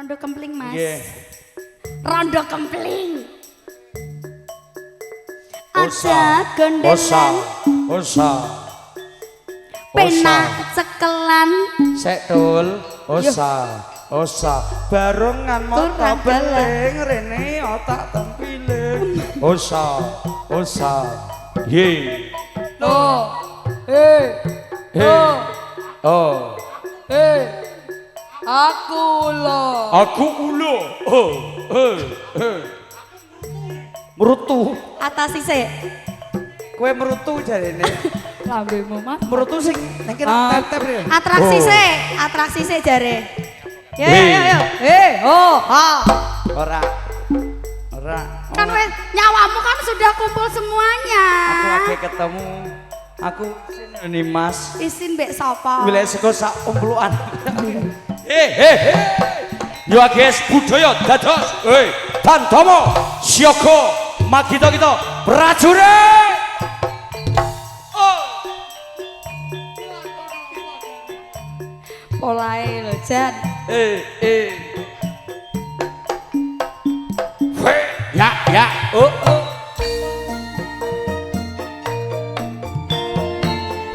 Rondo kempling, Mas. Nggih. Rondo kempling. Osa. Aja gondelan. Osa. Osa. Penak cekelan. Sek tul. Osa. Osa. Barengan moto beling rene otak tempiling. Osa. Osa. Ye. Lo. Eh. He. Oh. Eh. Aku ulo. Aku ulo. Oh. Eh. Eh. Merutu. Atasi sik. Kowe merutu jarene. Lambemu Mas. Merutu sing ning kene tep-tep ya. Atraksi sik, atraksi sik jare. Yo yo yo. Eh, oh, ha. Ora. Ora. Kan wis nyawamu kan sudah kumpul semuanya. Aku lagi ketemu. Aku sini Mas. Isin mbek sapa? Golek sego sak umplukan. He he he. Yo guys, budaya dados. Hei, Tantomo siaga magita kita prajurit. Oh. Polahe lho, Jan. Eh eh. He, ya ya. Oh oh.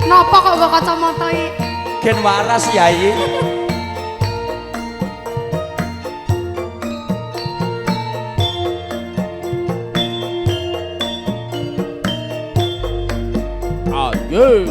Napa kok mbok kacamata iki? Gen waras Yai. Ayo.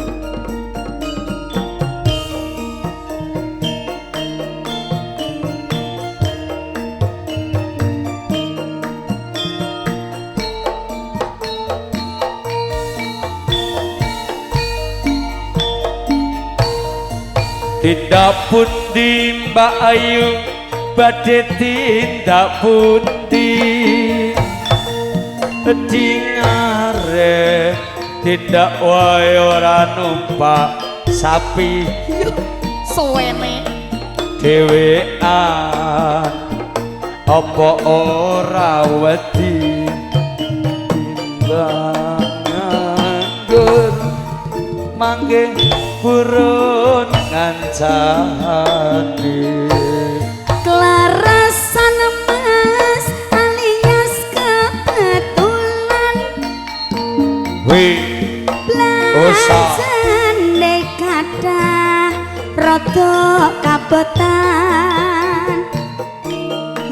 Tindak pundi Mbak Ayu badhe tindak pundi dingare tindak wae ora numpak sapi Suwene dhewean apa ora wedi timbang nganggur mangke purun ngancani. Klarasan Mas alias kebetulan. Wih. Blasane kathah rada kabotan.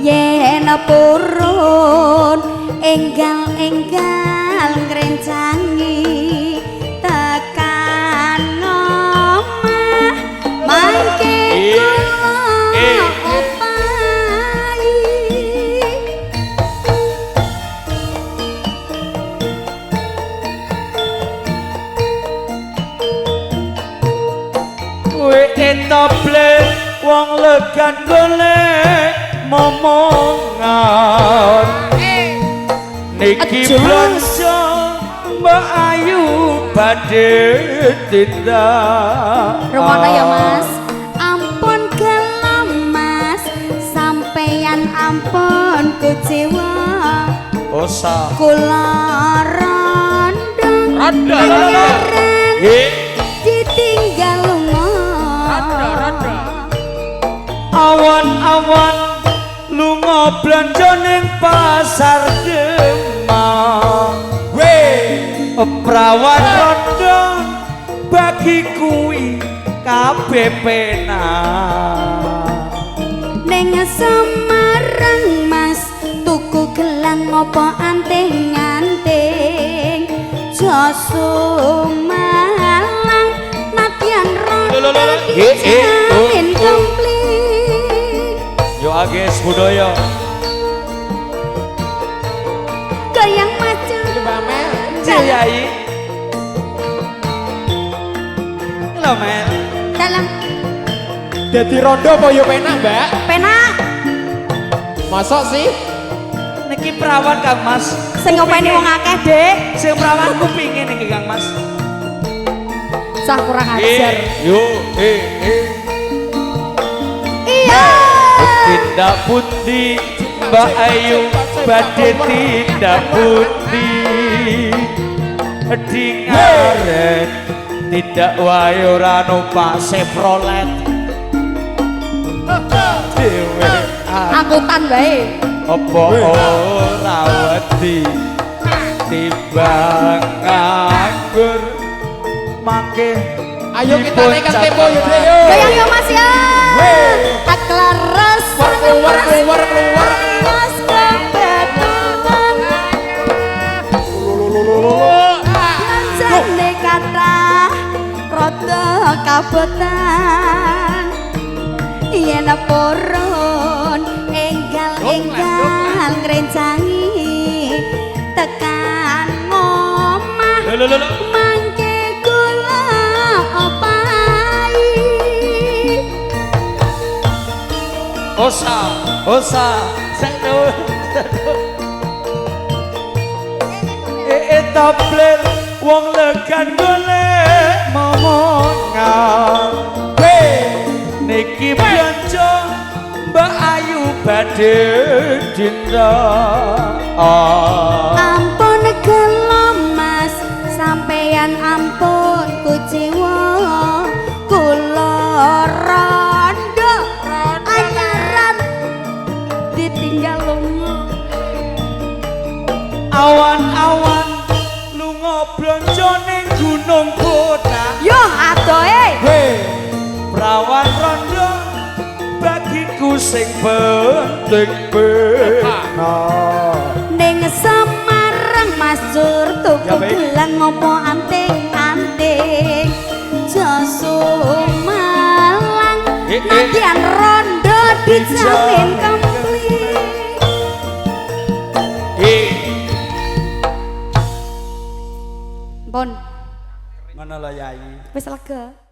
Yen purun enggal-enggal ngrencangi tekan omah mangke kula opahi. Kowe etoble wong legan golek momongan. Niki blonjo Mbak Ayu badhe tindak. Rumono ya Mas. Ampun gelem Mas, sampeyan ampun kuciwa. Osa. Kula rondo. Rondo. Ditinggal lunga. Rondo rondo. Awan-awan lunga blonjo ning pasar Demak. Weh, prawan rondo bagi kuwi kabeh penak. Ning Semarang Mas tuku gelang opo anting-anting. Joso Malang nadyan rondo dijamin kempling. Yo ages budaya. Goyang maju. Yai. Lho Mel. Dalam. Dadi rondo apa yo penak, Mbak? Penak. Mosok sih? Niki perawan Kang Mas. Sing ngopeni wong akeh, Dik. Sing perawan kupinge niki Kang Mas. Sah kurang ajar. Yo, eh eh. Iya. Tindak pundi Mbak Ayu badhe tindak pundi dingaren tindak wae ora numpak Chevrolet dhewean. Ketakutan bae. Apa ora wedi timbang nganggur mangke. Ayo kita naikkan tempo yuk Dek yo. Goyang yo Mas ya. Aklaras Keluar keluar keluar. Mas kebetulan. Jane kathah rada kabotan. Yen purun enggal-enggal ngrencangi tekan omah. Lho lho lho. Mangke kula opahi. Osa, osa, satu. Tablet wong legan golek momongan. Niki blonjo Mbak Ayu badhe dinda. Ampun gelo Mas, sampeyan ampun kuciwa. Kula rondo anyaran ditinggal lunga. Awan-awan lunga blonjo ning Gunung Botak. Yo adohe. Prawan rondo bagiku sing penting bena. Ning Semarang Mas Sur tuku Ya, baik. gelang ngopo anting-anting. Josu Malang Eh, eh. nadyan rondo dijamin komplit. Pun Ngono lho Yai. wis lega.